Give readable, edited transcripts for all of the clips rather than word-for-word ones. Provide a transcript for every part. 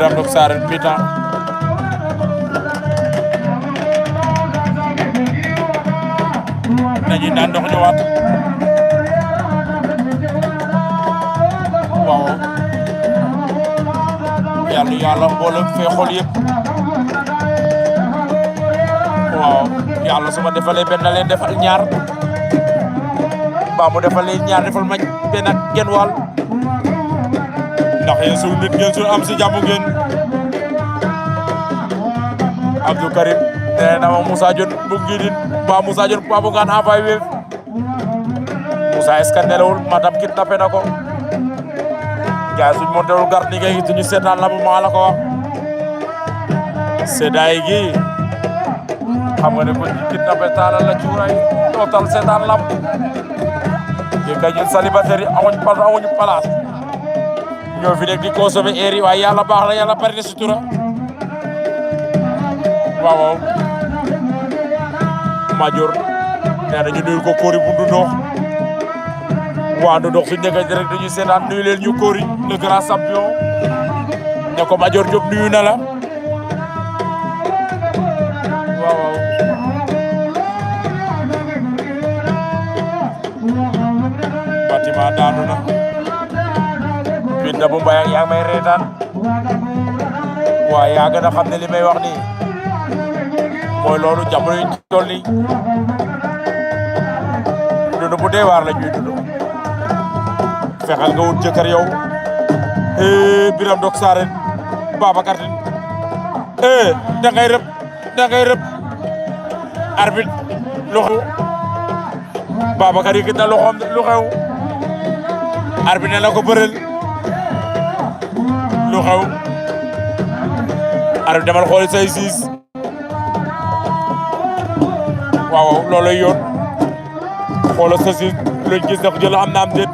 Biram Ndok Sarene mi-temps dañuy naan ndox ñëwaat waaw yàlla mboolem fee xol yëpp waaw yàlla su ma defalee benn leen defal ñaar mbaa mu defalee ñaar defal ma benn ak genn wàll ndax yéen suul nit ngeen suul am si jàmm ngeen Abdou Karim nee na ma Moussa Dione bu ngidin ba Moussa Dione ba bu ngaan envoyé wéef Moussa est-ce que nelawul madame kidnappé na ko gaay suñ montewul gar ni ngay gis ñu seetaan la bu maa la ko wax seddaay gi xam nga ne ko kidnappé taalal la cuuraay tootal seetaan lam yi kay ñun célibataire yi amuñu place ñoo fi nekk di consommer air yi waaye yàlla baax na yàlla bari na sutura waaw Madior nee na ñu nuyul ko Kori bu Ndounokh waa Ndounokh suñu nekk rek dañuy seetaan nuyu leen ñu Kori le grand champion ne ko Madior Diop nuyu na la waaw bâtiment daanu na Binta bu Mbaye yaa ngi may reetaan waaye yaa gën a xam ne li may wax nii mooy loolu jamono yi toll nii dund bu dee waar la ñuy dund fexeel nga wut jëkkër yow Biram Ndok Sarene Babacar Tine da ngay rëb arbitre lu xew Babacar yi gis na loxoom lu xew arbitre ne la ko bëreel lu xew arbitre demal xooli say siis waaw looloy yoon xoolal sa siis luñ gis ne ko jël am na am déet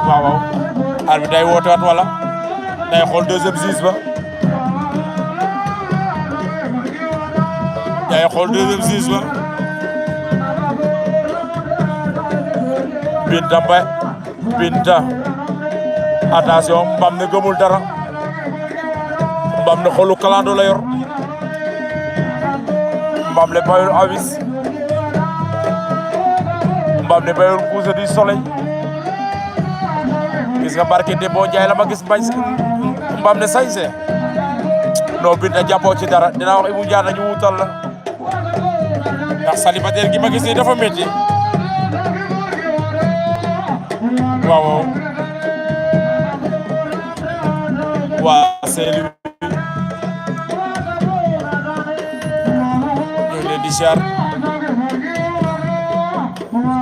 waaw arbitre day woote waat wala day xool deuxième siis ba day xool deuxième siis ba Binta attention mbam ne gëmul dara mbam ne xolu kalando la yor mbam ne bayul awis mbam ne bayul couche du soleil gis nga barke de boo jaay la ma gis bañ mbam ne sañse non Binta jàppoo ci dara dina wax Ibou Diagne ñu wutal la ndax célibataire gi ma gis nii dafa métti waaw waa Saint-Louis ñoo leen di siyaar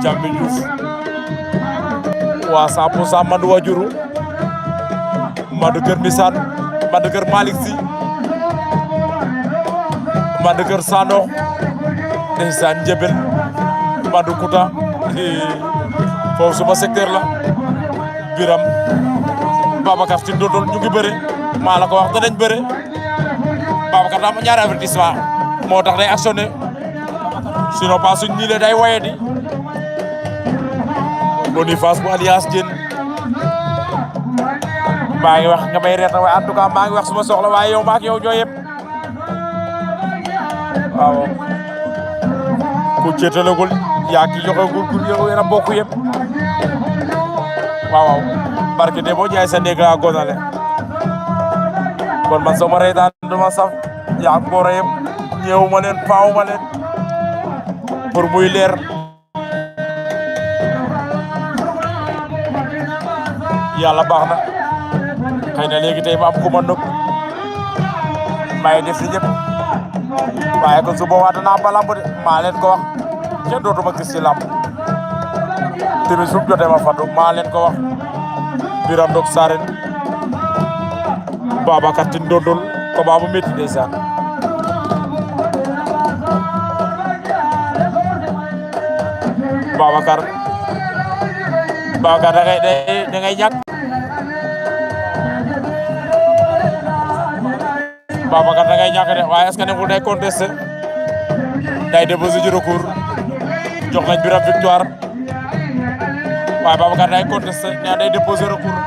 Jambi Diouf waa 100% Madou Wajuru Madou Kër Misaan Madou Kër Malick Sy Madou Kër Sano ndeysaan Njebel Madou Kouta foofu suma secteur la Biram Babacar Tine Ndondol ñu ngi bëre maa la ko wax danañ bëre Babacar daa ma ñaari avertissement moo tax day actionné sinon pas suñ ñiile day waye di Boniface bu Alliance Diène maa ngi wax nga may reeta waaye en tout cas maa ngi wax suma soxla waaye yow maak yow ñoo yëpp waaw ku ceetalagul yaa ki joxe gul yow yéen a bokk yëpp waaw barke de boo jaay sa néeg a gonale kon man soo ma reetaan duma saf yaa ko boora yëpp ñëwuma leen faawuma leen pour muy leer yàlla baax na xëy na léegi tey ma am ku ma nëb may def si ñëpp waaye kon su boobaa danaa ba lamb de maa leen ko wax kenn dootuma gis ci lamb tamit su jotee ma fatu maa leen ko wax Biram Ndok Sarene Babacar Tine Ndondol ko baabu métti ndeysaan Babacar da ngay ñàkk Babacar da ngay ñàkk de waaye est-ce que nekkul day contesté day déposé ji recours jox nañ Biram victoire waaye Babacar day contesté nee day déposé recours